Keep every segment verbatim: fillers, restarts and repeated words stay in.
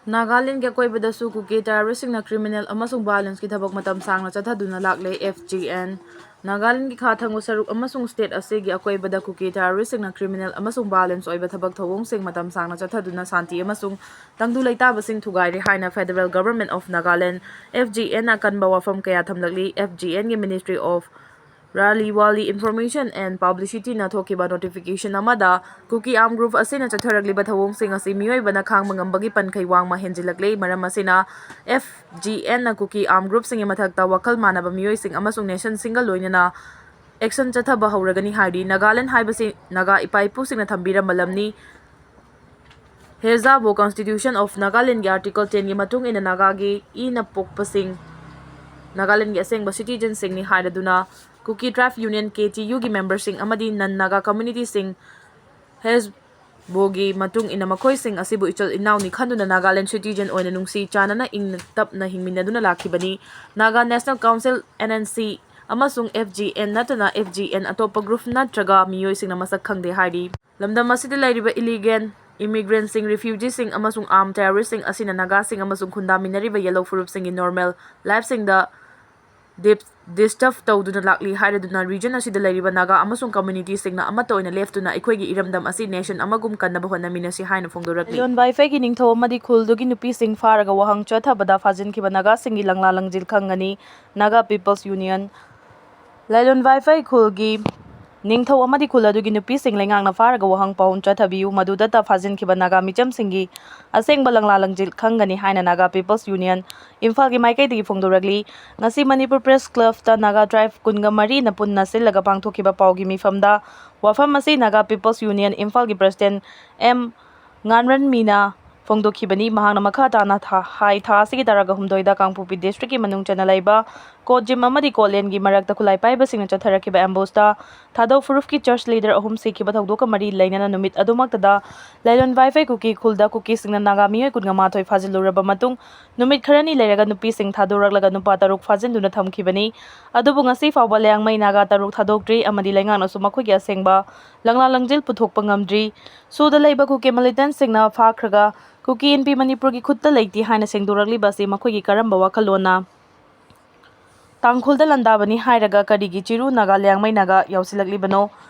ꯅꯥꯒꯥꯂꯦꯟꯒꯤ ꯑꯀꯣꯏꯕꯗꯁꯨ ꯀꯨꯀꯤ ꯇꯦꯔꯣꯔꯤꯁꯁꯤꯡꯅ criminal ꯑꯃꯁꯨꯡ ꯚꯥꯏꯑꯣꯂꯦꯟꯁꯀꯤ ꯊꯕꯛ ꯃꯇꯝ ꯁꯥꯡꯅ ꯆꯠꯊꯗꯨꯅ ꯂꯥꯛꯂꯦ꯫ ꯑꯦꯐ ꯖꯤ ꯑꯦꯟ ꯅꯥꯒꯥꯂꯦꯟꯒꯤ ꯈꯥ ꯊꯪꯕ ꯁꯔꯨꯛ ꯑꯃꯁꯨꯡ ꯁ꯭ꯇꯦꯠ ꯑꯁꯤꯒꯤ ꯑꯀꯣꯏꯕꯗ ꯀꯨꯀꯤ ꯇꯦꯔꯣꯔꯤꯁꯁꯤꯡꯅ ꯀ꯭ꯔꯤꯃꯤꯅꯦꯜ ꯑꯃꯁꯨꯡ ꯚꯥꯏꯑꯣꯂꯦꯟꯁ ꯑꯣꯏꯕ ꯊꯕꯛ ꯊꯧꯑꯣꯡꯁꯤꯡ ꯃꯇꯝ ꯁꯥꯡꯅ ꯆꯠꯊꯗꯨꯅ ꯁꯥꯟꯇꯤ ꯑꯃꯁꯨꯡ ꯇꯪꯗꯨ ꯂꯩꯇꯥꯕꯁꯤꯡ ꯊꯨꯒꯥꯏꯔꯦ ꯍꯥꯏꯅ Federal Government of Nagaland, F G N, ꯑꯀꯟꯕ ꯋꯥꯐꯝ ꯀꯌꯥ ꯊꯝꯂꯛꯂꯤ꯫ ꯑꯦꯐ ꯖꯤ ꯑꯦꯟꯒꯤ Ministry of Raliwali Information and Publicityꯅ ꯊꯣꯛꯈꯤꯕ notification ꯑꯃꯗ, ꯀꯨꯀꯤ armed group ꯑꯁꯤꯅ ꯆꯠꯊꯔꯛꯂꯤꯕ ꯊꯧꯑꯣꯡꯁꯤꯡ ꯑꯁꯤ ꯃꯤꯑꯣꯏꯕꯅ ꯈꯥꯡꯕ ꯉꯝꯕꯒꯤ ꯄꯟꯈꯩ ꯋꯥꯡꯃ ꯍꯦꯟꯖꯤꯜꯂꯛꯂꯦ꯫ ꯃꯔꯝ ꯑꯁꯤꯅ, F G Nꯅ ꯀꯨꯀꯤ armed groupꯁꯤꯡꯒꯤ ꯃꯊꯛꯇ ꯋꯥꯈꯜ ꯃꯥꯟꯅꯕ ꯃꯤꯑꯣꯏꯁꯤꯡ ꯑꯃꯁꯨꯡ nationꯁꯤꯡꯒ ꯂꯣꯏꯅꯅ action ꯆꯠꯊꯕ ꯍꯧꯔꯒꯅꯤ ꯍꯥꯏꯔꯤ꯫ ꯅꯥꯒꯥꯂꯦꯟ ꯍꯥꯏꯕꯁꯤ ꯅꯥꯒꯥ ꯏꯄꯥ ꯏꯄꯨꯁꯤꯡꯅ ꯊꯝꯕꯤꯔꯝꯕ ꯂꯝꯅꯤ꯫ ꯍꯦꯖꯥꯕꯣ Constitution of Nagalandꯒꯤ Article tenꯒꯤ ꯃꯇꯨꯡ ꯏꯟꯅ ꯅꯥꯒꯥꯒꯤ ꯏꯅ ꯄꯣꯛꯄꯁꯤꯡ ꯅꯥꯒꯥꯂꯦꯟꯒꯤ ꯑꯁꯦꯡꯕ citizenꯁꯤꯡꯅꯤ ꯍꯥꯏꯔꯗꯨꯅ, Kuki Tribe Union, K T Uꯒꯤ memberꯁꯤꯡ ꯑꯃꯗꯤ non Naga communityꯁꯤꯡ ꯍꯦꯖꯕꯣꯒꯤ ꯃꯇꯨꯡ ꯏꯟꯅ ꯃꯈꯣꯏꯁꯤꯡ ꯑꯁꯤꯕꯨ ꯏꯆꯤꯜ ꯏꯅꯥꯎꯅꯤ ꯈꯟꯗꯨꯅ ꯅꯥꯒꯥꯂꯦꯟ citizen ꯑꯣꯏꯅ ꯅꯨꯡꯁꯤ ꯆꯥꯟꯅꯅ ꯏꯪꯅ ꯇꯞꯅ ꯍꯤꯡꯃꯤꯟꯅꯗꯨꯅ ꯂꯥꯛꯈꯤꯕꯅꯤ꯫ Naga National Council, N N C, ꯑꯃꯁꯨꯡ F G N ꯅꯠꯇꯅ F G N ꯑꯇꯣꯞꯄ group ꯅꯠꯇ꯭ꯔꯒ ꯃꯤꯑꯣꯏꯁꯤꯡꯅ ꯃꯁꯛ ꯈꯪꯗꯦ ꯍꯥꯏꯔꯤ꯫ ꯂꯝꯗꯝ ꯑꯁꯤꯗ ꯂꯩꯔꯤꯕ illegal immigrantꯁꯤꯡ, refugeeꯁꯤꯡ ꯑꯃꯁꯨꯡ armed terroristꯁꯤꯡ ꯑꯁꯤꯅ ꯅꯥꯒꯥꯁꯤꯡ ꯑꯃꯁꯨꯡ ꯈꯨꯟꯗꯥꯃꯤꯟꯅꯔꯤꯕ ꯌꯦꯜꯍꯧ ꯐꯨꯔꯨꯞꯁꯤꯡꯒꯤ normal lifeꯁꯤꯡꯗ dip-, disturb ꯇꯧꯗꯨꯅ ꯂꯥꯛꯂꯤ ꯍꯥꯏꯔꯗꯨꯅ, region ꯑꯁꯤꯗ ꯂꯩꯔꯤꯕ ꯅꯥꯒꯥ ꯑꯃꯁꯨꯡ communityꯁꯤꯡꯅ ꯑꯃꯠꯇ ꯑꯣꯏꯅ ꯂꯦꯞꯇꯨꯅ ꯑꯩꯈꯣꯏꯒꯤ ꯏꯔꯝꯗꯝ ꯑꯁꯤ nation ꯑꯃꯒꯨꯝ ꯀꯟꯅꯕ ꯍꯣꯠꯅꯃꯤꯟꯅꯁꯤ ꯍꯥꯏꯅ ꯐꯣꯡꯗꯣꯔꯛꯂꯤ꯫ ꯂꯥꯏꯂꯣꯟ ꯋꯥꯏꯐꯩꯒꯤ ꯅꯤꯡꯊꯧ ꯑꯃꯗꯤ ꯈꯨꯜꯗꯨꯒꯤ ꯅꯨꯄꯤꯁꯤꯡ ꯐꯥꯔꯒ ꯋꯥꯍꯪ ꯆꯠꯊꯕꯗ ꯐꯥꯖꯤꯟꯈꯤꯕ ꯅꯥꯒꯥꯁꯤꯡꯒꯤ ꯂꯪꯂꯥ ꯂꯪꯖꯤꯜ ꯈꯪꯒꯅꯤ꯫ Naga People's Union꯫ ꯂꯥꯏꯂꯣꯟ ꯋꯥꯏꯐꯩ ꯈꯨꯜꯒꯤ ꯅꯤꯡꯊꯧ ꯑꯃꯗꯤ ꯈꯨꯜ ꯑꯗꯨꯒꯤ ꯅꯨꯄꯤꯁꯤꯡ ꯂꯩꯉꯥꯛꯅ ꯐꯥꯔꯒ ꯋꯥꯍꯪ ꯄꯥꯎꯍꯨꯟ ꯆꯠꯊꯕꯤꯌꯨ, ꯃꯗꯨꯗꯇ ꯐꯥꯖꯤꯟꯈꯤꯕ ꯅꯥꯒꯥ ꯃꯤꯆꯝꯁꯤꯡꯒꯤ ꯑꯁꯦꯡꯕ ꯂꯪꯂꯥ ꯂꯪꯖꯤꯜ ꯈꯪꯒꯅꯤ ꯍꯥꯏꯅ Naga People's Union ꯏꯝꯐꯥꯜꯒꯤ ꯃꯥꯏꯀꯩꯗꯒꯤ ꯐꯣꯡꯗꯣꯔꯛꯂꯤ꯫ ꯉꯁꯤ ꯃꯅꯤꯄꯨꯔ Press Clubꯇ Naga Tribe ꯀꯨꯟꯒ ꯃꯔꯤꯅ ꯄꯨꯟꯅ ꯁꯤꯜꯂꯒ ꯄꯥꯡꯊꯣꯛꯈꯤꯕ ꯄꯥꯎꯒꯤ ꯃꯤꯐꯝꯗ ꯋꯥꯐꯝ ꯑꯁꯤ Naga People's Union ꯏꯝꯐꯥꯜꯒꯤ President M ꯉꯥꯟꯔꯟꯃꯤꯅ ꯐꯣꯡꯗꯣꯛꯈꯤꯕꯅꯤ꯫ ꯃꯍꯥꯛꯅ ꯃꯈꯥ ꯇꯥꯅ ꯊꯥ-, ꯍꯥꯏ, ꯊꯥ ꯑꯁꯤꯒꯤ ꯇꯔꯥꯒ ꯍꯨꯝꯗꯣꯏꯗ ꯀꯥꯡꯄꯣꯛꯄꯤ districtꯀꯤ ꯃꯅꯨꯡ ꯆꯟꯅ ꯂꯩꯕ ꯀꯣꯠꯖꯤꯝ ꯑꯃꯗꯤ ꯀꯣꯠꯂꯦꯟꯒꯤ ꯃꯔꯛꯇ ꯈꯨꯠꯂꯥꯏ ꯄꯥꯏꯕꯁꯤꯡꯅ ꯆꯠꯊꯔꯛꯈꯤꯕ ambushꯇ ꯊꯥꯗꯧ ꯐꯨꯔꯨꯞꯀꯤ church leader ꯑꯍꯨꯝ ꯁꯤꯈꯤꯕ ꯊꯧꯗꯣꯛꯀ ꯃꯔꯤ ꯂꯩꯅꯅ ꯅꯨꯃꯤꯠ ꯑꯗꯨꯃꯛꯇꯗ ꯂꯥꯏꯂꯣꯟ ꯋꯥꯏꯐꯩ ꯀꯨꯀꯤ ꯈꯨꯜꯗ ꯀꯨꯀꯤꯁꯤꯡꯅ ꯅꯥꯒꯥ ꯃꯤꯑꯣꯏ ꯀꯨꯟꯒ ꯃꯥꯊꯣꯏ ꯐꯥꯖꯤꯜꯂꯨꯔꯕ ꯃꯇꯨꯡ, ꯅꯨꯃꯤꯠ ꯈꯔꯅꯤ ꯂꯩꯔꯒ ꯅꯨꯄꯤꯁꯤꯡ ꯊꯥꯗꯣꯔꯛꯂꯒ ꯅꯨꯄꯥ ꯇꯔꯨꯛ ꯐꯥꯖꯤꯟꯗꯨꯅ ꯊꯝꯈꯤꯕꯅꯤ꯫ ꯑꯗꯨꯕꯨ ꯉꯁꯤ ꯐꯥꯎꯕ ꯂꯤꯌꯥꯡꯃꯩ ꯅꯥꯒꯥ ꯇꯔꯨꯛ ꯊꯥꯗꯣꯛꯇ꯭ꯔꯤ ꯑꯃꯗꯤ ꯂꯩꯉꯥꯛꯅꯁꯨ ꯃꯈꯣꯏꯒꯤ ꯑꯁꯦꯡꯕ ꯂꯪꯂꯥ ꯂꯪꯖꯤꯜ ꯄꯨꯊꯣꯛꯄ ꯉꯝꯗ꯭ꯔꯤ꯫ ꯁꯨꯗ ꯂꯩꯕ ꯀꯨꯀꯤ ꯃꯤꯂꯤꯇꯦꯟꯁꯤꯡꯅ ꯐꯥꯈ꯭ꯔꯒ ꯀꯨꯀꯤ ꯏꯟꯄꯤ ꯃꯅꯤꯄꯨꯔꯒꯤ ꯈꯨꯠꯇ ꯂꯩꯇꯦ ꯍꯥꯏꯅ ꯁꯦꯡꯗꯣꯔꯛꯂꯤꯕ ꯑꯁꯤ ꯃꯈꯣꯏꯒꯤ ꯀꯔꯝꯕ ꯋꯥꯈꯜꯂꯣꯟꯅ? ꯇꯥꯡꯈꯨꯜꯗ ꯂꯥꯟꯗꯥꯕꯅꯤ ꯍꯥꯏꯔꯒ ꯀꯔꯤꯒꯤ ꯆꯤꯔꯨ ꯅꯥꯒꯥ, ꯂꯤꯌꯥꯡꯃꯩ ꯅꯥꯒꯥ ꯌꯥꯎꯁꯤꯜꯂꯛꯂꯤꯕꯅꯣ?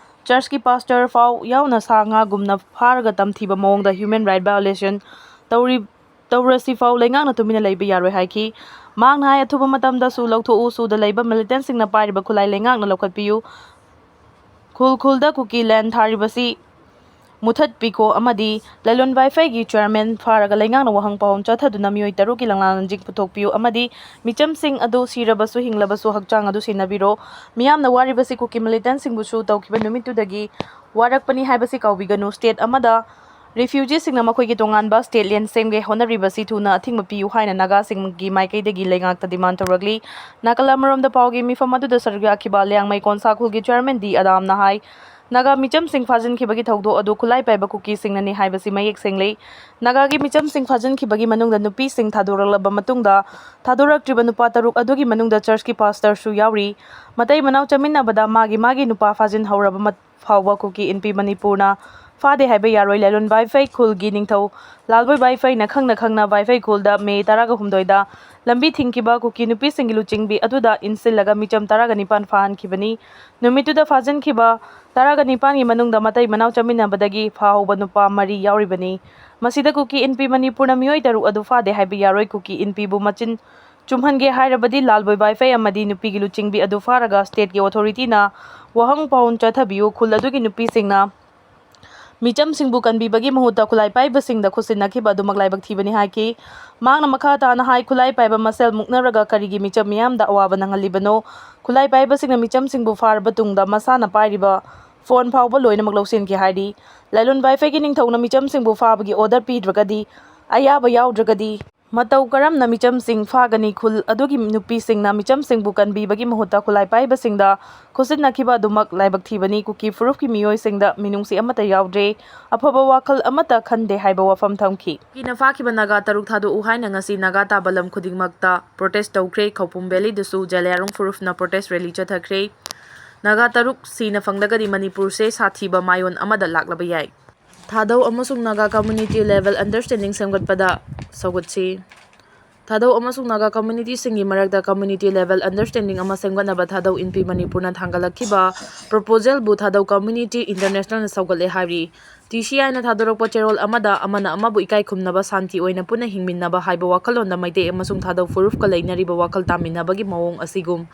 ꯆꯔꯆꯀꯤ ꯄꯥꯁꯇꯔ ꯐꯥꯎ ꯌꯥꯎꯅ ꯁꯥ ꯉꯥꯒꯨꯝꯅ ꯐꯥꯔꯒ ꯇꯝꯊꯤꯕ ꯃꯑꯣꯡꯗ human right violation ꯇꯧꯔꯤ, ꯇꯧꯔꯁꯤꯐꯥꯎ ꯂꯩꯉꯥꯛꯅ ꯇꯨꯃꯤꯟꯅ ꯂꯩꯕ ꯌꯥꯔꯣꯏ ꯍꯥꯏꯈꯤ꯫ ꯃꯍꯥꯛꯅ ꯍꯥꯏ, ꯑꯊꯨꯕ ꯃꯇꯝꯗ ꯁꯨ ꯂꯧꯊꯣꯛꯎ, ꯁꯨꯗ ꯂꯩꯕ ꯃꯤꯂꯤꯇꯦꯟꯁꯤꯡꯅ ꯄꯥꯏꯔꯤꯕ ꯈꯨꯠꯂꯥꯏ ꯂꯩꯉꯥꯛꯅ ꯂꯧꯈꯠꯄꯤꯌꯨ, ꯈꯨꯜ ꯈꯨꯜꯗ ꯀꯨꯀꯤ ꯂꯦꯟ ꯊꯥꯔꯤꯕꯁꯤ ꯃꯨꯊꯠꯄꯤꯈꯣ ꯑꯃꯗꯤ ꯂꯥꯏꯂꯣꯟ ꯋꯥꯏꯐꯩꯒꯤ ꯆꯤꯌꯔꯃꯦꯟ ꯐꯥꯔꯒ ꯂꯩꯉꯥꯛꯅ ꯋꯥꯍꯪ ꯄꯥꯎꯍꯨꯝ ꯆꯠꯊꯗꯨꯅ ꯃꯤꯑꯣꯏ ꯇꯔꯨꯛꯀꯤ ꯂꯪꯂꯥ ꯂꯪꯖꯤꯡ ꯄꯨꯊꯣꯛꯄꯤꯌꯨ ꯑꯃꯗꯤ ꯃꯤꯆꯝꯁꯤꯡ ꯑꯗꯨ ꯁꯤꯔꯕꯁꯨ ꯍꯤꯡꯂꯕꯁꯨ ꯍꯛꯆꯥꯡ ꯑꯗꯨ ꯁꯦꯟꯅꯕꯤꯔꯣ꯫ ꯃꯤꯌꯥꯝꯅ ꯋꯥꯔꯤꯕꯁꯤ ꯀꯨꯀꯤ ꯃꯤꯂꯤꯇꯦꯟꯁꯤꯡꯕꯨꯁꯨ ꯇꯧꯈꯤꯕ ꯅꯨꯃꯤꯠꯇꯨꯗꯒꯤ ꯋꯥꯔꯛꯄꯅꯤ ꯍꯥꯏꯕꯁꯤ ꯀꯥꯎꯕꯤꯒꯅꯨ꯫ ꯁ꯭ꯇꯦꯠ ꯑꯃꯗ ꯔꯤꯐ꯭ꯌꯨꯖꯤꯁꯤꯡꯅ ꯃꯈꯣꯏꯒꯤ ꯇꯣꯉꯥꯟꯕ ꯁ꯭ꯇꯦꯠ ꯂꯦꯟ ꯁꯦꯝꯒꯦ ꯍꯣꯠꯅꯔꯤꯕꯁꯤ ꯊꯨꯅ ꯑꯊꯤꯡꯕ ꯄꯤꯌꯨ ꯍꯥꯏꯅ ꯅꯥꯒꯥꯁꯤꯡꯒꯤ ꯃꯥꯏꯀꯩꯗꯒꯤ ꯂꯩꯉꯥꯛꯇ ꯗꯤꯃꯥꯟ ꯇꯧꯔꯛꯂꯤ꯫ ꯅꯥꯀꯜ ꯑꯃꯔꯣꯝꯗ ꯄꯥꯎꯒꯤ ꯃꯤꯐꯝ ꯑꯗꯨꯗ ꯁꯔꯨꯛ ꯌꯥꯈꯤꯕ ꯂꯤꯌꯥꯡꯃꯩ ꯀꯣꯟꯁꯥ ꯈꯨꯜꯒꯤ ꯆꯤꯌꯔꯃꯦꯟ ꯗꯤ ꯑꯗꯥꯝꯅ ꯍꯥꯏ, ꯅꯥꯒꯥ ꯃꯤꯆꯝꯁꯤꯡ ꯐꯥꯖꯤꯟꯈꯤꯕꯒꯤ ꯊꯧꯗꯣꯛ ꯑꯗꯨ ꯈꯨꯠꯂꯥꯏ ꯄꯥꯏꯕ ꯀꯨꯀꯤꯁꯤꯡꯅꯅꯤ ꯍꯥꯏꯕꯁꯤ ꯃꯌꯦꯛ ꯁꯦꯡꯂꯦ꯫ ꯅꯥꯒꯥꯒꯤ ꯃꯤꯆꯝꯁꯤꯡ ꯐꯥꯖꯤꯟꯈꯤꯕꯒꯤ ꯃꯅꯨꯡꯗ ꯅꯨꯄꯤꯁꯤꯡ ꯊꯥꯗꯣꯔꯛꯂꯕ ꯃꯇꯨꯡꯗ ꯊꯥꯗꯣꯔꯛꯇ꯭ꯔꯤꯕ ꯅꯨꯄꯥ ꯇꯔꯨꯛ ꯑꯗꯨꯒꯤ ꯃꯅꯨꯡꯗ ꯆꯔꯆꯀꯤ ꯄꯥꯁꯇꯔꯁꯨ ꯌꯥꯎꯔꯤ꯫ ꯃꯇꯩ ꯃꯅꯥꯎ ꯆꯠꯃꯤꯟꯅꯕꯗ ꯃꯥꯒꯤ ꯃꯥꯒꯤ ꯅꯨꯄꯥ ꯐꯥꯖꯤꯟꯍꯧꯔꯕ ꯃꯠ-, ꯐꯥꯎꯕ ꯀꯨꯀꯤ ꯏꯟꯄꯤ ꯃꯅꯤꯄꯨꯔꯅ ꯐꯥꯗꯦ ꯍꯥꯏꯕ ꯌꯥꯔꯣꯏ꯫ ꯂꯥꯏꯂꯣꯟ ꯋꯥꯏꯐꯩ ꯈꯨꯜꯒꯤ ꯅꯤꯡꯊꯧ ꯂꯥꯜꯕꯣꯏ ꯋꯥꯏꯐꯩꯅ ꯈꯪꯅ ꯈꯪꯅ ꯋꯥꯏꯐꯩ ꯈꯨꯜꯗ ꯃꯦ ꯇꯔꯥꯒ ꯍꯨꯝꯗꯣꯏꯗ ꯂꯝꯕꯤ ꯊꯤꯡꯈꯤꯕ ꯀꯨꯀꯤ ꯅꯨꯄꯤꯁꯤꯡꯒꯤ ꯂꯨꯆꯤꯡꯕꯤ ꯑꯗꯨꯗ ꯏꯟꯁꯤꯜꯂꯒ ꯃꯤꯆꯝ ꯇꯔꯥꯒ ꯅꯤꯄꯥꯟ ꯐꯥꯍꯟꯈꯤꯕꯅꯤ꯫ ꯅꯨꯃꯤꯠꯇꯨꯗ ꯐꯥꯖꯤꯟꯈꯤꯕ ꯇꯔꯥꯒ ꯅꯤꯄꯥꯟꯒꯤ ꯃꯅꯨꯡꯗ ꯃꯇꯩ ꯃꯅꯥꯎ ꯆꯠꯃꯤꯟꯅꯕꯗꯒꯤ ꯐꯥꯍꯧꯕ ꯅꯨꯄꯥ ꯃꯔꯤ ꯌꯥꯎꯔꯤꯕꯅꯤ꯫ ꯃꯁꯤꯗ ꯀꯨꯀꯤ ꯏꯟꯄꯤ ꯃꯅꯤꯄꯨꯔꯅ ꯃꯤꯑꯣꯏ ꯇꯔꯨꯛ ꯑꯗꯨ ꯐꯥꯗꯦ ꯍꯥꯏꯕ ꯌꯥꯔꯣꯏ꯫ ꯀꯨꯀꯤ ꯏꯟꯄꯤꯕꯨ ꯃꯆꯤꯟ ꯆꯨꯝꯍꯟꯒꯦ ꯍꯥꯏꯔꯕꯗꯤ ꯂꯥꯜꯕꯣꯏ ꯋꯥꯏꯐꯩ ꯑꯃꯗꯤ ꯅꯨꯄꯤꯒꯤ ꯂꯨꯆꯤꯡꯕꯤ ꯑꯗꯨ ꯐꯥꯔꯒ ꯁ꯭ꯇꯦꯠꯀꯤ ꯑꯣꯊꯣꯔꯤꯇꯤꯅ ꯋꯥꯍꯪ ꯄꯥꯎꯍꯨꯝ ꯆꯠꯊꯕꯤꯌꯨ꯫ ꯈꯨꯜ ꯑꯗꯨꯒꯤ ꯅꯨꯄꯤꯁꯤꯡꯅ ꯃꯤꯆꯝꯁꯤꯡꯕꯨ ꯀꯟꯕꯤꯕꯒꯤ ꯃꯍꯨꯠꯇ ꯈꯨꯠꯂꯥꯏ ꯄꯥꯏꯕꯁꯤꯡꯗ ꯈꯨꯠꯁꯤꯟꯅꯈꯤꯕ ꯑꯗꯨꯃꯛ ꯂꯥꯏꯕꯛ ꯊꯤꯕꯅꯤ ꯍꯥꯏꯈꯤ꯫ ꯃꯍꯥꯛꯅ ꯃꯈꯥ ꯇꯥꯅ ꯍꯥꯏ, ꯈꯨꯠꯂꯥꯏ ꯄꯥꯏꯕ ꯃꯁꯦꯜ ꯃꯨꯛꯅꯔꯒ ꯀꯔꯤꯒꯤ ꯃꯤꯆꯝ ꯃꯤꯌꯥꯝꯗ ꯑꯋꯥꯕ ꯅꯪꯍꯜꯂꯤꯕꯅꯣ? ꯈꯨꯠꯂꯥꯏ ꯄꯥꯏꯕꯁꯤꯡꯅ ꯃꯤꯆꯝꯁꯤꯡꯕꯨ ꯐꯥꯔꯕ ꯇꯨꯡꯗ ꯃꯁꯥꯅ ꯄꯥꯏꯔꯤꯕ ꯐꯣꯟ ꯐꯥꯎꯕ ꯂꯣꯏꯅꯃꯛ ꯂꯧꯁꯤꯟꯈꯤ ꯍꯥꯏꯔꯤ꯫ ꯂꯥꯏꯂꯣꯟ ꯋꯥꯏꯐꯩꯒꯤ ꯅꯤꯡꯊꯧꯅ ꯃꯤꯆꯝꯁꯤꯡꯕꯨ ꯐꯥꯕꯒꯤ ꯑꯣꯔꯗꯔ ꯄꯤꯗ꯭ꯔꯒꯗꯤ, ꯑꯌꯥꯕ ꯌꯥꯎꯗ꯭ꯔꯒꯗꯤ, ꯃꯇꯧ ꯀꯔꯝꯅ ꯃꯤꯆꯝꯁꯤꯡ ꯐꯥꯒꯅꯤ? ꯈꯨꯜ ꯑꯗꯨꯒꯤ ꯅꯨꯄꯤꯁꯤꯡꯅ ꯃꯤꯆꯝꯁꯤꯡꯕꯨ ꯀꯟꯕꯤꯕꯒꯤ ꯃꯍꯨꯠꯇ ꯈꯨꯠꯂꯥꯏ ꯄꯥꯏꯕꯁꯤꯡꯗ ꯈꯨꯠꯁꯤꯟꯅꯈꯤꯕ ꯑꯗꯨꯃꯛ ꯂꯥꯏꯕꯛ ꯊꯤꯕꯅꯤ꯫ ꯀꯨꯀꯤ ꯐꯨꯔꯨꯞꯀꯤ ꯃꯤꯑꯣꯏꯁꯤꯡꯗ ꯃꯤꯅꯨꯡꯁꯤ ꯑꯃꯠꯇ ꯌꯥꯎꯗ꯭ꯔꯦ, ꯑꯐꯕ ꯋꯥꯈꯜ ꯑꯃꯠꯇ ꯈꯟꯗꯦ ꯍꯥꯏꯕ ꯋꯥꯐꯝ ꯊꯝꯈꯤ꯫ ꯀꯨꯀꯤꯅ ꯐꯥꯈꯤꯕ ꯅꯥꯒꯥ ꯇꯔꯨꯛ ꯊꯥꯗꯣꯛꯎ ꯍꯥꯏꯅ ꯉꯁꯤ ꯅꯥꯒꯥ ꯇꯥꯕ ꯂꯝ ꯈꯨꯗꯤꯡꯃꯛꯇ ꯄ꯭ꯔꯣꯇꯦꯁ ꯇꯧꯈ꯭ꯔꯦ꯫ ꯈꯧꯄꯨꯝ ꯚꯦꯂꯤꯗꯁꯨ ꯖꯂꯤꯌꯥꯡꯔꯣꯡ ꯐꯨꯔꯨꯞꯅ ꯄ꯭ꯔꯣꯇꯦꯁ ꯔꯦꯂꯤ ꯆꯠꯊꯈ꯭ꯔꯦ꯫ ꯅꯥꯒꯥ ꯇꯔꯨꯛ ꯁꯤꯅ ꯐꯪꯂꯒꯗꯤ ꯃꯅꯤꯄꯨꯔꯁꯦ ꯁꯥꯊꯤꯕ ꯃꯥꯏꯑꯣꯟ ꯑꯃꯗ ꯂꯥꯛꯂꯕ ꯌꯥꯏ꯫ ꯊꯥꯗꯧ ꯑꯃꯁꯨꯡ ꯅꯥꯒꯥ community level understanding ꯁꯦꯝꯒꯠꯄꯗ ꯁꯧꯒꯠꯁꯤ꯫ ꯊꯥꯗꯧ ꯑꯃꯁꯨꯡ ꯅꯥꯒꯥ communityꯁꯤꯡꯒꯤ ꯃꯔꯛꯇ community level understanding ꯑꯃ ꯁꯦꯝꯒꯠꯅꯕ ꯊꯥꯗꯧ ꯏꯟꯄꯤ ꯃꯅꯤꯄꯨꯔꯅ ꯊꯥꯡꯒꯠꯂꯛꯈꯤꯕ proposalꯕꯨ ꯊꯥꯗꯧ community internationalꯅ ꯁꯧꯒꯠꯂꯦ ꯍꯥꯏꯔꯤ꯫ TCIꯅ ꯊꯥꯗꯣꯔꯛꯄ ꯆꯦꯔꯣꯜ ꯑꯃꯗ ꯑꯃꯅ ꯑꯃꯕꯨ ꯏꯀꯥꯏ ꯈꯨꯝꯅꯕ, ꯁꯥꯟꯇꯤ ꯑꯣꯏꯅ ꯄꯨꯟꯅ ꯍꯤꯡꯃꯤꯟꯅꯕ ꯍꯥꯏꯕ ꯋꯥꯈꯜꯂꯣꯟꯗ ꯃꯩꯇꯩ ꯑꯃꯁꯨꯡ ꯊꯥꯗꯧ ꯐꯨꯔꯨꯞꯀ ꯂꯩꯅꯔꯤꯕ ꯋꯥꯈꯜ ꯇꯥꯃꯤꯟꯅꯕꯒꯤ ꯃꯑꯣꯡ ꯑꯁꯤꯒꯨꯝ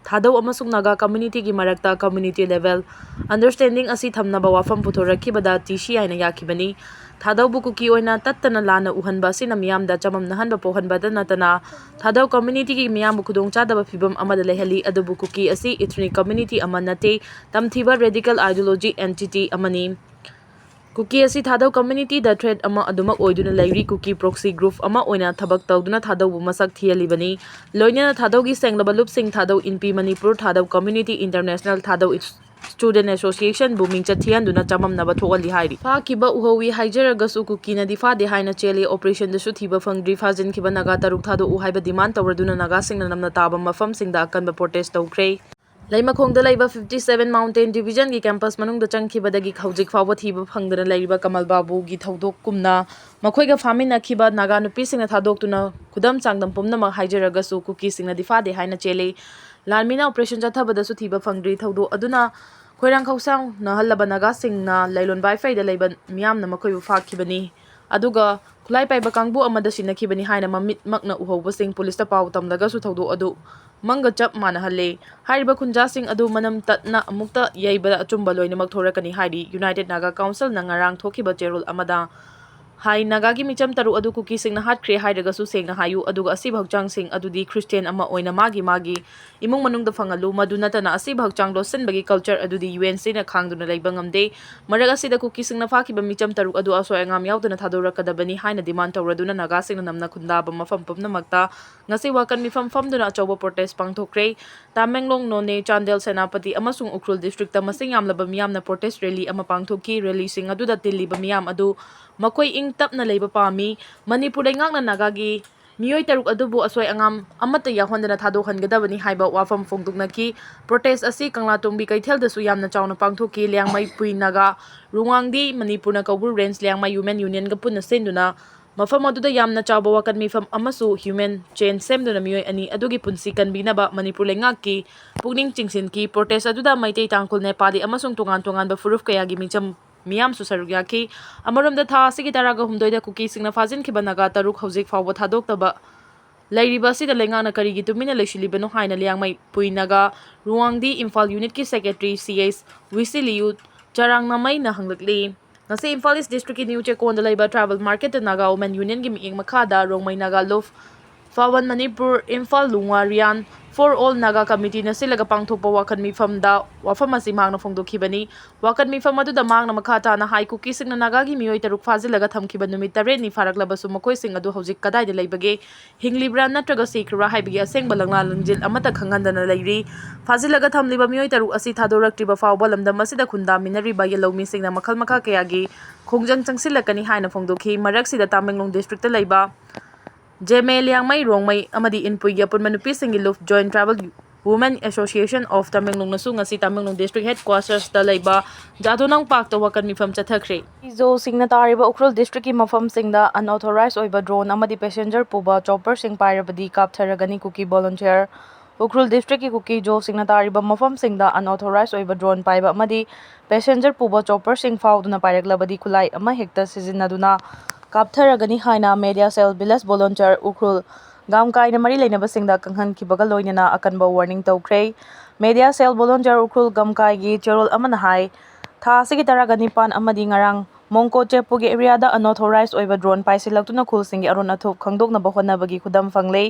ꯊꯥꯗꯧ ꯑꯃꯁꯨꯡ ꯅꯥꯒꯥ communityꯒꯤ ꯃꯔꯛꯇ community level understanding ꯑꯁꯤ ꯊꯝꯅꯕ ꯋꯥꯐꯝ ꯄꯨꯊꯣꯔꯛꯈꯤꯕꯗ TCIꯅ ꯌꯥꯈꯤꯕꯅꯤ꯫ ꯊꯥꯗꯧꯕꯨ ꯀꯨꯀꯤ ꯑꯣꯏꯅ ꯇꯠꯇꯅ ꯂꯥꯟꯅ ꯎꯍꯟꯕ ꯑꯁꯤꯅ ꯃꯤꯌꯥꯝꯗ ꯆꯃꯝꯅꯍꯟꯕ ꯄꯣꯛꯍꯟꯕꯇ ꯅꯠꯇꯅ ꯊꯥꯗꯧ communityꯒꯤ ꯃꯤꯌꯥꯝꯕꯨ ꯈꯨꯗꯣꯡꯆꯥꯗꯕ ꯐꯤꯚꯝ ꯑꯃꯗ ꯂꯩꯍꯜꯂꯤ꯫ ꯑꯗꯨꯕꯨ ꯀꯨꯀꯤ ꯑꯁꯤ ethnic community ꯑꯃ ꯅꯠꯇꯦ, ꯇꯝꯊꯤꯕ radical ideology entity ꯑꯃꯅꯤ꯫ ꯀꯨꯀꯤ ꯑꯁꯤ ꯊꯥꯗꯧ communityꯗ threat ꯑꯃ ꯑꯗꯨꯃꯛ ꯑꯣꯏꯗꯨꯅ ꯂꯩꯔꯤ꯫ ꯀꯨꯀꯤ proxy group ꯑꯃ ꯑꯣꯏꯅ ꯊꯕꯛ ꯇꯧꯗꯨꯅ ꯊꯥꯗꯧꯕꯨ ꯃꯁꯛ ꯊꯤꯍꯜꯂꯤꯕꯅꯤ꯫ ꯂꯣꯏꯅꯅ ꯊꯥꯗꯧꯒꯤ ꯁꯦꯡꯂꯕ ꯂꯨꯞꯁꯤꯡ ꯊꯥꯗꯧ ꯏꯟꯄꯤ ꯃꯅꯤꯄꯨꯔ, ꯊꯥꯗꯧ community international, ꯊꯥꯗꯧ student associationꯕꯨ ꯃꯤꯡꯆꯠ ꯊꯤꯍꯟꯗꯨꯅ ꯆꯃꯝꯅꯕ ꯊꯣꯛꯍꯜꯂꯤ ꯍꯥꯏꯔꯤ꯫ ꯐꯥꯈꯤꯕ ꯎꯍꯧꯏ ꯍꯥꯏꯖꯔꯒꯁꯨ ꯀꯨꯀꯤꯅꯗꯤ ꯐꯥꯗꯦ ꯍꯥꯏꯅ ꯆꯦꯜꯂꯤ꯫ Operationꯗꯁꯨ ꯊꯤꯕ ꯐꯪꯗ꯭ꯔꯤ꯫ ꯐꯥꯖꯤꯟꯈꯤꯕ ꯅꯥꯒꯥ ꯇꯔꯨꯛ ꯊꯥꯗꯣꯛꯎ ꯍꯥꯏꯕ demand ꯇꯧꯔꯗꯨꯅ ꯅꯥꯒꯥꯁꯤꯡꯅ ꯅꯝꯅ ꯇꯥꯕ ꯃꯐꯝꯁꯤꯡꯗ ꯑꯀꯟꯕ protest ꯇꯧꯈ꯭ꯔꯦ꯫ ꯂꯩꯃꯈꯣꯡꯗ ꯂꯩꯕ fifty seven mountain divisionꯒꯤ campus ꯃꯅꯨꯡꯗ ꯆꯪꯈꯤꯕꯗꯒꯤ ꯍꯧꯖꯤꯛ ꯐꯥꯎꯕ ꯊꯤꯕ ꯐꯪꯗꯅ ꯂꯩꯔꯤꯕ ꯀꯃꯜ ꯕꯥꯕꯨꯒꯤ ꯊꯧꯗꯣꯛꯀꯨꯝꯅ ꯃꯈꯣꯏꯒ ꯐꯥꯃꯤꯟꯅꯈꯤꯕ ꯅꯥꯒꯥ ꯅꯨꯄꯤꯁꯤꯡꯅ ꯊꯥꯗꯣꯛꯇꯨꯅ ꯈꯨꯗꯝ ꯆꯥꯡꯗꯝ ꯄꯨꯝꯅꯃꯛ ꯍꯥꯏꯖꯔꯒꯁꯨ ꯀꯨꯀꯤꯁꯤꯡꯅꯗꯤ ꯐꯥꯗꯦ ꯍꯥꯏꯅ ꯆꯦꯜꯂꯤ꯫ ꯂꯥꯟꯃꯤꯅ operation ꯆꯠꯊꯕꯗꯁꯨ ꯊꯤꯕ ꯐꯪꯗ꯭ꯔꯤ꯫ ꯊꯧꯗꯣꯛ ꯑꯗꯨꯅ ꯈꯣꯏꯔꯥꯡ ꯈꯧꯁꯥꯎꯅꯍꯜꯂꯕ ꯅꯥꯒꯥꯁꯤꯡꯅ ꯂꯩꯂꯣꯟ ꯕꯥꯏꯐꯩꯗ ꯂꯩꯕ ꯃꯤꯌꯥꯝꯅ ꯃꯈꯣꯏꯕꯨ ꯐꯥꯈꯤꯕꯅꯤ꯫ ꯑꯗꯨꯒ ꯈꯨꯠꯂꯥꯏ ꯄꯥꯏꯕ ꯀꯥꯡꯕꯨ ꯑꯃꯗ ꯁꯤꯟꯅꯈꯤꯕꯅꯤ ꯍꯥꯏꯅ ꯃꯃꯤꯠꯃꯛꯅ ꯎꯍꯧꯕꯁꯤꯡ ꯄꯨꯂꯤꯁꯇ ꯄꯥꯎ ꯇꯝꯂꯒꯁꯨ ꯊꯧꯗꯣꯛ ꯑꯗꯨ ꯃꯪꯒ ꯆꯞ ꯃꯥꯟꯅꯍꯜꯂꯦ꯫ ꯍꯥꯏꯔꯤꯕ ꯈꯨꯟꯖꯥꯁꯤꯡ ꯑꯗꯨ ꯃꯅꯝ ꯇꯠꯅ ꯑꯃꯨꯛꯇ ꯌꯩꯕꯗ ꯑꯆꯨꯝꯕ ꯂꯣꯏꯅꯃꯛ ꯊꯣꯔꯛꯀꯅꯤ ꯍꯥꯏꯔꯤ꯫ United Naga Councilꯅ ꯉꯔꯥꯡ ꯊꯣꯛꯈꯤꯕ ꯆꯦꯔꯣꯜ ꯑꯃꯗ ꯍꯥꯏ, ꯅꯥꯒꯥꯒꯤ ꯃꯤꯆꯝ ꯇꯔꯨꯛ ꯑꯗꯨ ꯀꯨꯀꯤꯁꯤꯡꯅ ꯍꯥꯠꯈ꯭ꯔꯦ ꯍꯥꯏꯔꯒꯁꯨ ꯁꯦꯡꯅ ꯍꯥꯏꯌꯨ, ꯑꯗꯨꯒ ꯑꯁꯤꯕ ꯍꯛꯆꯥꯡꯁꯤꯡ ꯑꯗꯨꯗꯤ ꯈ꯭ꯔꯤꯁꯇꯤꯌꯥꯟ ꯑꯃ ꯑꯣꯏꯅ ꯃꯥꯒꯤ ꯃꯥꯒꯤ ꯏꯃꯨꯡ ꯃꯅꯨꯡꯗ ꯐꯪꯍꯜꯂꯨ꯫ ꯃꯗꯨ ꯅꯠꯇꯅ ꯑꯁꯤꯕ ꯍꯛꯆꯥꯡ ꯂꯣꯠꯁꯤꯟꯕꯒꯤ culture ꯑꯗꯨꯗꯤ UNCꯅ ꯈꯥꯡꯗꯨꯅ ꯂꯩꯕ ꯉꯝꯗꯦ꯫ ꯃꯔꯛ ꯑꯁꯤꯗ ꯀꯨꯀꯤꯁꯤꯡꯅ ꯐꯥꯈꯤꯕ ꯃꯤꯆꯝ ꯇꯔꯨꯛ ꯑꯗꯨ ꯑꯁꯣꯏ ꯑꯉꯥꯝ ꯌꯥꯎꯗꯅ ꯊꯥꯗꯣꯔꯛꯀꯗꯕꯅꯤ ꯍꯥꯏꯅ demand ꯇꯧꯔꯗꯨꯅ ꯅꯥꯒꯥꯁꯤꯡꯅ ꯅꯝꯅ ꯈꯨꯟꯗꯥꯕ ꯃꯐꯝ ꯄꯨꯝꯅꯃꯛꯇ ꯉꯁꯤ ꯋꯥꯀꯟ ꯃꯤꯐꯝ ꯐꯝꯗꯨꯅ ꯑꯆꯧꯕ protest ꯄꯥꯡꯊꯣꯛꯈ꯭ꯔꯦ꯫ ꯇꯥꯃꯦꯡꯂꯣꯡ, ꯅꯣꯅꯦ, ꯆꯥꯟꯗꯦꯜ, ꯁꯦꯅꯥꯄꯇꯤ ꯑꯃꯁꯨꯡ ꯎꯈ꯭ꯔꯨꯜ districtꯇ ꯃꯁꯤꯡ ꯌꯥꯝꯂꯕ ꯃꯤꯌꯥꯝꯅ protest rally ꯑꯃ ꯄꯥꯡꯊꯣꯛꯈꯤ꯫ Rallyꯁꯤꯡ ꯑꯗꯨꯗ ꯇꯤꯜꯂꯤꯕ ꯃꯤꯌꯥꯝ ꯑꯗꯨ ꯃꯈꯣꯏ ꯏꯪ ꯇꯞꯅ ꯂꯩꯕ ꯄꯥꯝꯃꯤ꯫ ꯃꯅꯤꯄꯨꯔ ꯂꯩꯉꯥꯛꯅ ꯅꯥꯒꯥꯒꯤ ꯃꯤꯑꯣꯏ ꯇꯔꯨꯛ ꯑꯗꯨꯕꯨ ꯑꯁꯣꯏ ꯑꯉꯥꯝ ꯑꯃꯠꯇ ꯌꯥꯎꯍꯟꯗꯅ ꯊꯥꯗꯣꯛꯍꯟꯒꯗꯕꯅꯤ ꯍꯥꯏꯕ ꯋꯥꯐꯝ ꯐꯣꯡꯗꯣꯛꯅꯈꯤ꯫ Protest ꯑꯁꯤ ꯀꯪꯂꯥꯇꯣꯡꯕꯤ ꯀꯩꯊꯦꯜꯗꯁꯨ ꯌꯥꯝꯅ ꯆꯥꯎꯅ ꯄꯥꯡꯊꯣꯛꯈꯤ꯫ ꯂꯤꯌꯥꯡꯃꯩ, ꯄꯨꯏ ꯅꯥꯒꯥ, ꯔꯨꯋꯥꯡꯗꯤ, ꯃꯅꯤꯄꯨꯔꯅ ꯀꯧꯕ꯭ꯔꯨ Range ꯂꯤꯌꯥꯡꯃꯩ Women Unionꯒ ꯄꯨꯟꯅ ꯁꯤꯟꯗꯨꯅ ꯃꯐꯝ ꯑꯗꯨꯗ ꯌꯥꯝꯅ ꯆꯥꯎꯕ ꯋꯥꯀꯠ ꯃꯤꯐꯝ ꯑꯃꯁꯨ human chain ꯁꯦꯝꯗꯨꯅ ꯃꯤꯑꯣꯏ ꯑꯅꯤ ꯑꯗꯨꯒꯤ ꯄꯨꯟꯁꯤ ꯀꯟꯕꯤꯅꯕ ꯃꯅꯤꯄꯨꯔ ꯂꯩꯉꯥꯛꯀꯤ ꯄꯨꯛꯅꯤꯡ ꯆꯤꯡꯁꯤꯟꯈꯤ꯫ Protest ꯑꯗꯨꯗ ꯃꯩꯇꯩ, ꯇꯥꯡꯈꯨꯜ, ꯅꯦꯄꯥꯂꯤ ꯑꯃꯁꯨꯡ ꯇꯣꯉꯥꯟ ꯇꯣꯉꯥꯟꯕ ꯐꯨꯔꯨꯞ ꯀꯌꯥꯒꯤ ꯃꯤꯆꯝ ꯃꯤꯌꯥꯝꯁꯨ ꯁꯔꯨꯛ ꯌꯥꯈꯤ꯫ ꯑꯃꯔꯣꯝꯗ, ꯊꯥ ꯑꯁꯤꯒꯤ ꯇꯔꯥꯒ ꯍꯨꯝꯗꯣꯏꯗ ꯀꯨꯀꯤꯁꯤꯡꯅ ꯐꯥꯖꯤꯟꯈꯤꯕ ꯅꯥꯒꯥ ꯇꯔꯨꯛ ꯍꯧꯖꯤꯛ ꯐꯥꯎꯕ ꯊꯥꯗꯣꯛꯇꯕ ꯂꯩꯔꯤꯕ ꯑꯁꯤꯗ ꯂꯩꯉꯥꯛꯅ ꯀꯔꯤꯒꯤ ꯇꯨꯃꯤꯟꯅ ꯂꯩꯁꯤꯜꯂꯤꯕꯅꯣ ꯍꯥꯏꯅ ꯂꯤꯌꯥꯡꯃꯩ, ꯄꯨꯏ ꯅꯥꯒꯥ, ꯔꯨꯋꯥꯡꯗꯤ ꯏꯝꯐꯥꯜ unitꯀꯤ secretary ꯁꯤ ꯑꯩꯆ ꯋꯤꯁꯤꯂꯤꯌꯨ ꯆꯔꯥꯡꯅꯃꯩꯅ ꯍꯪꯂꯛꯂꯤ꯫ ꯉꯁꯤ ꯏꯝꯐꯥꯜ East districtꯀꯤ ꯅ꯭ꯌꯨ ꯆꯦꯛꯀꯣꯟꯗ ꯂꯩꯕ tribal marketꯇ Naga Women Unionꯒꯤ ꯃꯤꯠꯌꯦꯡ ꯃꯈꯥꯗ ꯔꯣꯡꯃꯩ ꯅꯥꯒꯥ ꯂꯨꯞ, ꯐꯥꯋꯟ Manipur, Imphal ꯂꯨꯡꯋꯥ ꯔꯤꯌꯥꯟ, For All Naga Committeeꯅ ꯁꯤꯜꯂꯒ ꯄꯥꯡꯊꯣꯛꯄ ꯋꯥꯀꯠ ꯃꯤꯐꯝꯗ ꯋꯥꯐꯝ ꯑꯁꯤ ꯃꯍꯥꯛꯅ ꯐꯣꯡꯗꯣꯛꯈꯤꯕꯅꯤ꯫ ꯋꯥꯀꯠ ꯃꯤꯐꯝ ꯑꯗꯨꯗ ꯃꯍꯥꯛꯅ ꯃꯈꯥ ꯇꯥꯅ ꯍꯥꯏ, ꯀꯨꯀꯤꯁꯤꯡꯅ ꯅꯥꯒꯥꯒꯤ ꯃꯤꯑꯣꯏ ꯇꯔꯨꯛ ꯐꯥꯖꯤꯜꯂꯒ ꯊꯝꯈꯤꯕ ꯅꯨꯃꯤꯠ ꯇꯔꯦꯠꯅꯤ ꯐꯥꯔꯛꯂꯕꯁꯨ ꯃꯈꯣꯏꯁꯤꯡ ꯑꯗꯨ ꯍꯧꯖꯤꯛ ꯀꯗꯥꯏꯗ ꯂꯩꯕꯒꯦ, ꯍꯤꯡꯂꯤꯕ꯭ꯔꯥ ꯅꯠꯇ꯭ꯔꯒ ꯁꯤꯈ꯭ꯔꯕ꯭ꯔꯥ ꯍꯥꯏꯕꯒꯤ ꯑꯁꯦꯡꯕ ꯂꯪꯂꯥ ꯂꯪꯖꯤꯜ ꯑꯃꯠꯇ ꯈꯪꯍꯟꯗꯅ ꯂꯩꯔꯤ꯫ ꯐꯥꯖꯤꯜꯂꯒ ꯊꯝꯂꯤꯕ ꯃꯤꯑꯣꯏ ꯇꯔꯨꯛ ꯑꯁꯤ ꯊꯥꯗꯣꯔꯛꯇ꯭ꯔꯤꯕ ꯐꯥꯎꯕ ꯂꯝꯗꯝ ꯑꯁꯤꯗ ꯈꯨꯟꯗꯥꯃꯤꯟꯅꯔꯤꯕ ꯌꯦꯜꯍꯧꯃꯤꯁꯤꯡꯅ ꯃꯈꯜ ꯃꯈꯥ ꯀꯌꯥꯒꯤ ꯈꯣꯡꯖꯪ ꯆꯪꯁꯤꯜꯂꯛꯀꯅꯤ ꯍꯥꯏꯅ ꯐꯣꯡꯗꯣꯛꯈꯤ꯫ ꯃꯔꯛꯁꯤꯗ ꯇꯥꯃꯦꯡꯂꯣꯡ districtꯇ ꯂꯩꯕ ꯖꯦꯃꯦ, ꯂꯤꯌꯥꯡꯃꯩ, ꯔꯣꯡꯃꯩ ꯑꯃꯗꯤ ꯏꯟꯄꯨꯏꯒꯤ ꯑꯄꯨꯟꯕ ꯅꯨꯄꯤꯁꯤꯡꯒꯤ ꯂꯨꯞ Joint Tribal Women Association of ꯇꯥꯃꯦꯡꯂꯣꯡꯅꯁꯨ ꯉꯁꯤ ꯇꯥꯃꯦꯡꯂꯣꯡ district headquartersꯇ ꯂꯩꯕ ꯖꯥꯗꯣꯅꯪ parkꯇ ꯋꯥꯀꯠ ꯃꯤꯐꯝ ꯆꯠꯊꯈ꯭ꯔꯦ꯫ ꯖꯣꯁꯤꯡꯅ ꯇꯥꯔꯤꯕ ꯎꯈ꯭ꯔꯨꯜ districtꯀꯤ ꯃꯐꯝꯁꯤꯡꯗ unauthorized ꯑꯣꯏꯕ drone ꯑꯃꯗꯤ passenger ꯄꯨꯕ chopperꯁꯤꯡ ꯄꯥꯏꯔꯕꯗꯤ ꯀꯥꯞꯊꯔꯒꯅꯤ꯫ ꯀꯨꯀꯤ volunteer꯫ ꯎꯈ꯭ꯔꯨꯜ districtꯀꯤ ꯀꯨꯀꯤ ꯖꯣꯁꯤꯡꯅ ꯇꯥꯔꯤꯕ ꯃꯐꯝꯁꯤꯡꯗ unauthorized ꯑꯣꯏꯕ drone ꯄꯥꯏꯕ ꯑꯃꯗꯤ passenger ꯄꯨꯕ chopperꯁꯤꯡ ꯐꯥꯎꯗꯨꯅ ꯄꯥꯏꯔꯛꯂꯕꯗꯤ ꯈꯨꯠꯂꯥꯏ ꯑꯃ ꯍꯦꯛꯇ ꯁꯤꯖꯤꯟꯅꯗꯨꯅ ꯀꯥꯞꯊꯔꯒꯅꯤ ꯍꯥꯏꯅ Media Cell Village Volunteer Ukhrul ꯒꯥꯝꯀꯥꯏꯅ ꯃꯔꯤ ꯂꯩꯅꯕꯁꯤꯡꯗ ꯈꯪꯍꯟꯈꯤꯕꯒ ꯂꯣꯏꯅꯅ ꯑꯀꯟꯕ warning ꯇꯧꯈ꯭ꯔꯦ꯫ Media Cell Volunteer ꯎꯈ꯭ꯔꯨꯜ ꯒꯥꯝꯀꯥꯏꯒꯤ ꯆꯦꯔꯣꯜ ꯑꯃꯅ ꯍꯥꯏ, ꯊꯥ ꯑꯁꯤꯒꯤ ꯇꯔꯥꯒ ꯅꯤꯄꯥꯟ ꯑꯃꯗꯤ ꯉꯔꯥꯡ ꯃꯣꯡꯀꯣ ꯆꯦꯄꯨꯒꯤ areaꯗ unauthorized ꯑꯣꯏꯕ drone ꯄꯥꯏꯁꯤꯜꯂꯛꯇꯨꯅ ꯈꯨꯜꯁꯤꯡꯒꯤ ꯑꯔꯣꯟ ꯑꯊꯨꯞ ꯈꯪꯗꯣꯛꯅꯕ ꯍꯣꯠꯅꯕꯒꯤ ꯈꯨꯗꯝ ꯐꯪꯂꯦ꯫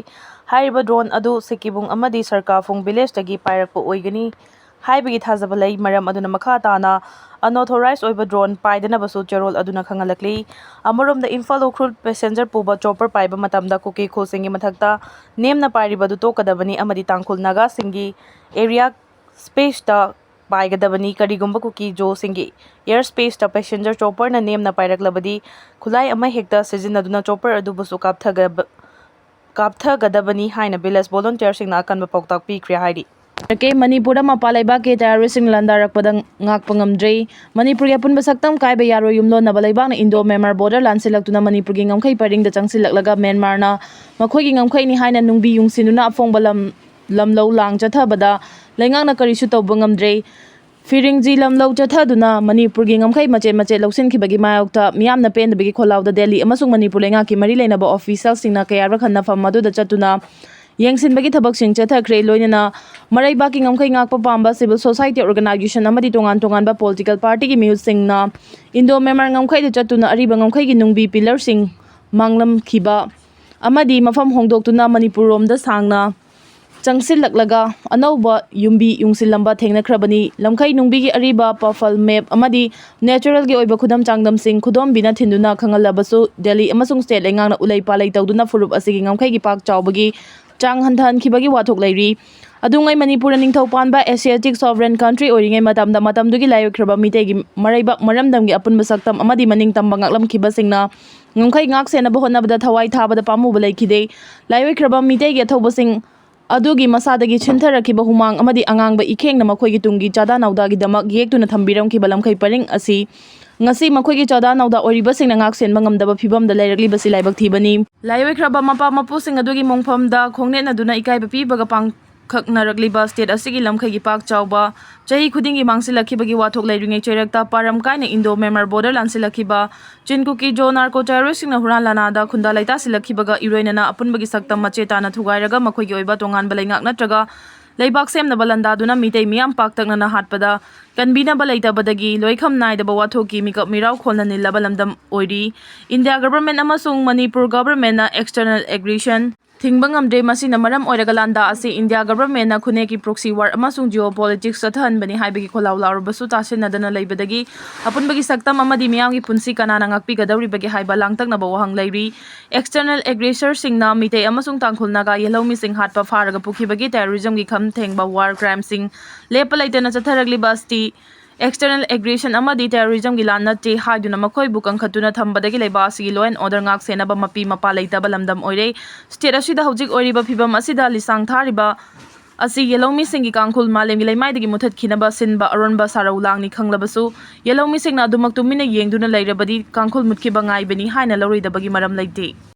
ꯍꯥꯏꯔꯤꯕ drone ꯑꯗꯨ ꯁꯤꯀꯤꯕꯨꯡ ꯑꯃꯗꯤ ꯁꯔꯀꯥꯐꯨꯡ villageꯇꯒꯤ ꯄꯥꯏꯔꯛꯄ ꯑꯣꯏꯒꯅꯤ ꯍꯥꯏꯕꯒꯤ ꯊꯥꯖꯕ ꯂꯩ꯫ ꯃꯔꯝ ꯑꯗꯨꯅ ꯃꯈꯥ ꯇꯥꯅ unauthorized ꯑꯣꯏꯕ drone ꯄꯥꯏꯗꯅꯕꯁꯨ ꯆꯦꯔꯣꯜ ꯑꯗꯨꯅ ꯈꯪꯍꯜꯂꯛꯂꯤ꯫ ꯑꯃꯔꯣꯝꯗ, ꯏꯝꯐꯥꯜ ꯎꯈ꯭ꯔꯨꯜ passenger ꯄꯨꯕ chopper ꯄꯥꯏꯕ ꯃꯇꯝꯗ ꯀꯨꯀꯤ ꯈꯨꯜꯁꯤꯡꯒꯤ ꯃꯊꯛꯇ ꯅꯦꯝꯅ ꯄꯥꯏꯔꯤꯕ ꯑꯗꯨ ꯇꯣꯛꯀꯗꯕꯅꯤ ꯑꯃꯗꯤ ꯇꯥꯡꯈꯨꯜ ꯅꯥꯒꯥꯁꯤꯡꯒꯤ area spaceꯇ ꯄꯥꯏꯒꯗꯕꯅꯤ꯫ ꯀꯔꯤꯒꯨꯝꯕ ꯀꯨꯀꯤ ꯖꯣꯁꯤꯡꯒꯤ air spaceꯇ passenger chopperꯅ ꯅꯦꯝꯅ ꯄꯥꯏꯔꯛꯂꯕꯗꯤ, ꯈꯨꯠꯂꯥꯏ ꯑꯃ ꯍꯦꯛꯇ ꯁꯤꯖꯤꯟꯅꯗꯨꯅ chopper ꯑꯗꯨꯕꯨꯁꯨ ꯀꯥꯞꯊꯒꯕ-, ꯀꯥꯞꯊꯒꯗꯕꯅꯤ ꯍꯥꯏꯅ village volunteerꯁꯤꯡꯅ ꯑꯀꯟꯕ ꯄꯥꯎꯇꯥꯛ ꯄꯤꯈ꯭ꯔꯦ ꯍꯥꯏꯔꯤ꯫ ꯃꯅꯤꯄꯨꯔꯗ ꯃꯄꯥꯟ ꯂꯩꯕꯥꯛꯀꯤ terroristꯁꯤꯡꯅ ꯂꯥꯟꯗꯥꯔꯛꯄꯗ ꯉꯥꯛꯄ ꯉꯝꯗ꯭ꯔꯦ꯫ ꯃꯅꯤꯄꯨꯔꯒꯤ ꯑꯄꯨꯟꯕ ꯁꯛꯇꯝ ꯀꯥꯏꯕ ꯌꯥꯔꯣꯏ꯫ ꯌꯨꯝꯂꯣꯟꯅꯕ ꯂꯩꯕꯥꯛꯅ Indo Myanmar border ꯂꯥꯟꯁꯤꯜꯂꯛꯇꯨꯅ ꯃꯅꯤꯄꯨꯔꯒꯤ ꯉꯝꯈꯩ ꯄꯔꯤꯡꯗ ꯆꯪꯁꯤꯜꯂꯛꯂꯒ ꯃ꯭ꯌꯥꯟꯃꯥꯔꯅ ꯃꯈꯣꯏꯒꯤ ꯉꯝꯈꯩꯅꯤ ꯍꯥꯏꯅ ꯅꯨꯡꯕꯤ ꯌꯨꯡꯁꯤꯟꯗꯨꯅ ꯑꯐꯣꯡꯕ ꯂꯝ, ꯂꯝꯂꯧ ꯂꯥꯡ ꯆꯠꯊꯕꯗ ꯂꯩꯉꯥꯛꯅ ꯀꯔꯤꯁꯨ ꯇꯧꯕ ꯉꯝꯗ꯭ꯔꯦ꯫ ꯐꯤꯔꯤꯡꯖꯤ ꯂꯝꯂꯧ ꯆꯠꯊꯗꯨꯅ ꯃꯅꯤꯄꯨꯔꯒꯤ ꯉꯝꯈꯩ ꯃꯆꯦꯠ ꯃꯆꯦꯠ ꯂꯧꯁꯤꯟꯈꯤꯕꯒꯤ ꯃꯥꯌꯣꯛꯇ ꯃꯤꯌꯥꯝꯅ ꯄꯦꯟꯗꯕꯒꯤ ꯈꯣꯜꯂꯥꯎꯗ ꯗꯦꯜꯂꯤ ꯑꯃꯁꯨꯡ ꯃꯅꯤꯄꯨꯔ ꯂꯩꯉꯥꯛꯀꯤ ꯃꯔꯤ ꯂꯩꯅꯕ officialꯁꯤꯡꯅ ꯀꯌꯥꯔꯛ ꯍꯟꯅ ꯐꯝ ꯑꯗꯨꯗ ꯆꯠꯇꯨꯅ ꯌꯦꯡꯁꯤꯟꯕꯒꯤ ꯊꯕꯛꯁꯤꯡ ꯆꯠꯊꯈ꯭ꯔꯦ꯫ ꯂꯣꯏꯅꯅ ꯃꯔꯩꯕꯥꯛꯀꯤ ꯉꯝꯈꯩ ꯉꯥꯛꯄ ꯄꯥꯝꯕ civil society organization ꯑꯃꯗꯤ ꯇꯣꯉꯥꯟ ꯇꯣꯉꯥꯟꯕ political partyꯒꯤ ꯃꯤꯍꯨꯠꯁꯤꯡꯅ Indo Myanmar ꯉꯝꯈꯩꯗ ꯆꯠꯇꯨꯅ ꯑꯔꯤꯕ ꯉꯝꯈꯩꯒꯤ ꯅꯨꯡꯕꯤ pillarꯁꯤꯡ ꯃꯥꯡꯂꯝꯈꯤꯕ ꯑꯃꯗꯤ ꯃꯐꯝ ꯍꯣꯡꯗꯣꯛꯇꯨꯅ ꯃꯅꯤꯄꯨꯔꯔꯣꯝꯗ ꯁꯥꯡꯅ ꯆꯪꯁꯤꯜꯂꯛꯂꯒ ꯑꯅꯧꯕ ꯌꯨꯝꯕꯤ ꯌꯨꯡꯁꯤꯜꯂꯝꯕ ꯊꯦꯡꯅꯈ꯭ꯔꯕꯅꯤ꯫ ꯂꯝꯈꯩ ꯅꯨꯡꯕꯤꯒꯤ ꯑꯔꯤꯕ ꯄꯐꯜ map ꯑꯃꯗꯤ naturalꯒꯤ ꯑꯣꯏꯕ ꯈꯨꯗꯝ ꯆꯥꯡꯗꯝꯁꯤꯡ ꯈꯨꯗꯣꯝꯕꯤꯅ ꯊꯤꯟꯗꯨꯅ ꯈꯪꯍꯜꯂꯕꯁꯨ ꯗꯦꯜꯂꯤ ꯑꯃꯁꯨꯡ state ꯂꯩꯉꯥꯛꯅ ꯎꯂꯩ ꯄꯥꯂꯩ ꯇꯧꯗꯨꯅ ꯐꯨꯔꯨꯞ ꯑꯁꯤꯒꯤ ꯉꯝꯈꯩꯒꯤ ꯄꯥꯛ ꯆꯥꯎꯕꯒꯤ ꯆꯥꯡ ꯍꯟꯊꯍꯟꯈꯤꯕꯒꯤ ꯋꯥꯊꯣꯛ ꯂꯩꯔꯤ꯫ ꯑꯗꯨꯉꯩ ꯃꯅꯤꯄꯨꯔꯅ ꯅꯤꯡꯊꯧ ꯄꯥꯟꯕ Asiatic sovereign country ꯑꯣꯏꯔꯤꯉꯩ ꯃꯇꯝꯗ ꯃꯇꯝꯗꯨꯒꯤ ꯂꯥꯏꯑꯣꯏꯈ꯭ꯔꯕ ꯃꯤꯇꯩꯒꯤ ꯃꯔꯩꯕꯥꯛ ꯃꯔꯝꯗꯝꯒꯤ ꯑꯄꯨꯟꯕ ꯁꯛꯇꯝ ꯑꯃꯗꯤ ꯃꯅꯤꯡ ꯇꯝꯕ ꯉꯥꯛꯂꯝꯈꯤꯕꯁꯤꯡꯅ ꯉꯝꯈꯩ ꯉꯥꯛ ꯁꯦꯟꯅꯕ ꯍꯣꯠꯅꯕꯗ ꯊꯋꯥꯏ ꯊꯥꯕꯗ ꯄꯥꯝꯃꯨꯕ ꯂꯩꯈꯤꯗꯦ꯫ ꯂꯥꯏꯑꯣꯏꯈ꯭ꯔꯕ ꯃꯤꯇꯩꯒꯤ ꯑꯊꯧꯕꯁꯤꯡ ꯑꯗꯨꯒꯤ ꯃꯁꯥꯗꯒꯤ ꯁꯤꯟꯊꯔꯛꯈꯤꯕ ꯍꯨꯃꯥꯡ ꯑꯃꯗꯤ ꯑꯉꯥꯡꯕ ꯏꯈꯦꯡꯅ ꯃꯈꯣꯏꯒꯤ ꯇꯨꯡꯒꯤ ꯆꯥꯗꯥ ꯅꯧꯗꯥꯒꯤꯗꯃꯛ ꯌꯦꯛꯇꯨꯅ ꯊꯝꯕꯤꯔꯝꯈꯤꯕ ꯂꯝꯈꯩ ꯄꯔꯤꯡ ꯑꯁꯤ ꯉꯁꯤ ꯃꯈꯣꯏꯒꯤ ꯆꯥꯗꯥ ꯅꯧꯗꯥ ꯑꯣꯏꯔꯤꯕꯁꯤꯡꯅ ꯉꯥꯛ ꯁꯦꯟꯕ ꯉꯝꯗꯕ ꯐꯤꯕꯝꯗ ꯂꯩꯔꯛꯂꯤꯕꯁꯤ ꯂꯥꯏꯕꯛ ꯊꯤꯕꯅꯤ꯫ ꯂꯥꯏꯑꯣꯏꯈ꯭ꯔꯕ ꯃꯄꯥ ꯃꯄꯨꯁꯤꯡ ꯑꯗꯨꯒꯤ ꯃꯣꯡꯐꯝꯗ ꯈꯣꯡꯅꯦꯠꯅꯗꯨꯅ ꯏꯀꯥꯏꯕ ꯄꯤꯕꯒ ꯄꯥꯡꯈꯛꯅꯔꯛꯂꯤꯕ state ꯑꯁꯤꯒꯤ ꯂꯝꯈꯩꯒꯤ ꯄꯥꯛ ꯆꯥꯎꯕ ꯆꯍꯤ ꯈꯨꯗꯤꯡꯒꯤ ꯃꯥꯡꯁꯤꯜꯂꯛꯈꯤꯕꯒꯤ ꯋꯥꯊꯣꯛ ꯂꯩꯔꯤꯉꯩ ꯆꯩꯔꯛꯇ ꯄꯥꯔꯝ ꯀꯥꯏꯅ Indo Myanmar border ꯂꯥꯟꯁꯤꯜꯂꯛꯈꯤꯕ ꯆꯤꯟ ꯀꯨꯀꯤ ꯖꯣ narco terroristꯁꯤꯡꯅ ꯍꯨꯔꯥꯟ ꯂꯥꯟꯅꯥꯗ ꯈꯨꯟꯗꯥ ꯂꯩꯇꯥꯁꯤꯜꯂꯛꯈꯤꯕꯒ ꯏꯔꯣꯏꯅꯅ ꯑꯄꯨꯟꯕꯒꯤ ꯁꯛꯇꯝ ꯃꯆꯦ ꯇꯥꯅ ꯊꯨꯒꯥꯏꯔꯒ ꯃꯈꯣꯏꯒꯤ ꯑꯣꯏꯕ ꯇꯣꯉꯥꯟꯕ ꯂꯩꯉꯥꯛ ꯅꯠꯇ꯭ꯔꯒ ꯂꯩꯕꯥꯛ ꯁꯦꯝꯅꯕ ꯂꯥꯟꯗꯥꯗꯨꯅ ꯃꯤꯇꯩ ꯃꯤꯌꯥꯝ ꯄꯥꯛꯇꯛꯅꯅ ꯍꯥꯠꯄꯗ ꯀꯟꯕꯤꯅꯕ ꯂꯩꯇꯕꯗꯒꯤ ꯂꯣꯏꯈꯝ ꯅꯥꯏꯗꯕ ꯋꯥꯊꯣꯛꯀꯤ ꯃꯤꯀꯞ ꯃꯤꯔꯥꯎ ꯈꯣꯜꯅ ꯅꯤꯜꯂꯕ ꯂꯝꯗꯝ ꯑꯣꯏꯔꯤ꯫ India government ꯑꯃꯁꯨꯡ ꯃꯅꯤꯄꯨꯔ governmentꯅ external aggression ꯊꯤꯡꯕ ꯉꯝꯗ꯭ꯔꯦ꯫ ꯃꯁꯤꯅ ꯃꯔꯝ ꯑꯣꯏꯔꯒ ꯂꯥꯟꯗꯥ ꯑꯁꯤ India governmentꯅ ꯈꯨꯟꯅꯦꯛꯀꯤ proxy war ꯑꯃꯁꯨꯡ geopolitics ꯆꯠꯊꯍꯟꯕꯅꯤ ꯍꯥꯏꯕꯒꯤ ꯈꯣꯜꯂꯥꯎ ꯂꯥꯎꯔꯕꯁꯨ ꯇꯥꯁꯤꯟꯅꯗꯅ ꯂꯩꯕꯗꯒꯤ ꯑꯄꯨꯟꯕꯒꯤ ꯁꯛꯇꯝ ꯑꯃꯗꯤ ꯃꯤꯌꯥꯝꯒꯤ ꯄꯨꯟꯁꯤ ꯀꯅꯥꯅ ꯉꯥꯛꯄꯤꯒꯗꯧꯔꯤꯕꯒꯦ ꯍꯥꯏꯕ ꯂꯥꯡꯇꯛꯅꯕ ꯋꯥꯍꯪ ꯂꯩꯔꯤ꯫ External aggressorꯁꯤꯡꯅ ꯃꯤꯇꯩ ꯑꯃꯁꯨꯡ ꯇꯥꯡꯈꯨꯜ ꯅꯥꯒꯥ ꯌꯦꯜꯍꯧꯃꯤꯁꯤꯡ ꯍꯥꯠꯄ, ꯐꯥꯔꯒ ꯄꯨꯈꯤꯕꯒꯤ terrorismꯒꯤ ꯈꯝ ꯊꯦꯡꯕ war crimesꯁꯤꯡ ꯂꯦꯞꯄ ꯂꯩꯇꯅ ꯆꯠꯊꯔꯛꯂꯤꯕ ꯑꯁꯤ External aggression ꯑꯃꯗꯤ terrorism ꯒꯤ ꯂꯥꯟ ꯅꯠꯇꯦ ꯍꯥꯏꯗꯨꯅ ꯃꯈꯣꯏꯕꯨ ꯀꯟꯈꯠꯇꯨꯅ ꯊꯝꯕꯗꯒꯤ ꯂꯩꯕꯥꯛ ꯑꯁꯤꯒꯤ law and order ꯉꯥꯛ ꯁꯦꯟꯅꯕ ꯃꯄꯤ ꯃꯄꯥ ꯂꯩꯇꯕ ꯂꯝꯗꯝ ꯑꯣꯏꯔꯦ꯫ State ꯑꯁꯤꯗ ꯍꯧꯖꯤꯛ ꯑꯣꯏꯔꯤꯕ ꯐꯤꯕꯝ ꯑꯁꯤꯗ ꯂꯤꯁꯥꯡ ꯊꯥꯔꯤꯕ ꯑꯁꯤ ꯌꯦꯜꯍꯧꯃꯤꯁꯤꯡꯒꯤ ꯀꯥꯡꯈꯨꯜ ꯃꯥꯂꯦꯝꯒꯤ ꯂꯩꯃꯥꯏꯗꯒꯤ ꯃꯨꯊꯠꯈꯤꯅꯕ ꯁꯤꯟꯕ ꯑꯔꯣꯟꯕ ꯁꯥꯔꯧ ꯂꯥꯡꯅꯤ ꯈꯪꯂꯕꯁꯨ, ꯌꯦꯜꯍꯧꯃꯤꯁꯤꯡꯅ ꯑꯗꯨꯃꯛ ꯇꯨꯃꯤꯟꯅ ꯌꯦꯡꯗꯨꯅ ꯂꯩꯔꯕꯗꯤ ꯀꯥꯡꯈꯨꯜ ꯃꯨꯠꯈꯤꯕ ꯉꯥꯏꯕꯅꯤ ꯍꯥꯏꯅ ꯂꯧꯔꯣꯏꯗꯕꯒꯤ ꯃꯔꯝ ꯂꯩꯇꯦ꯫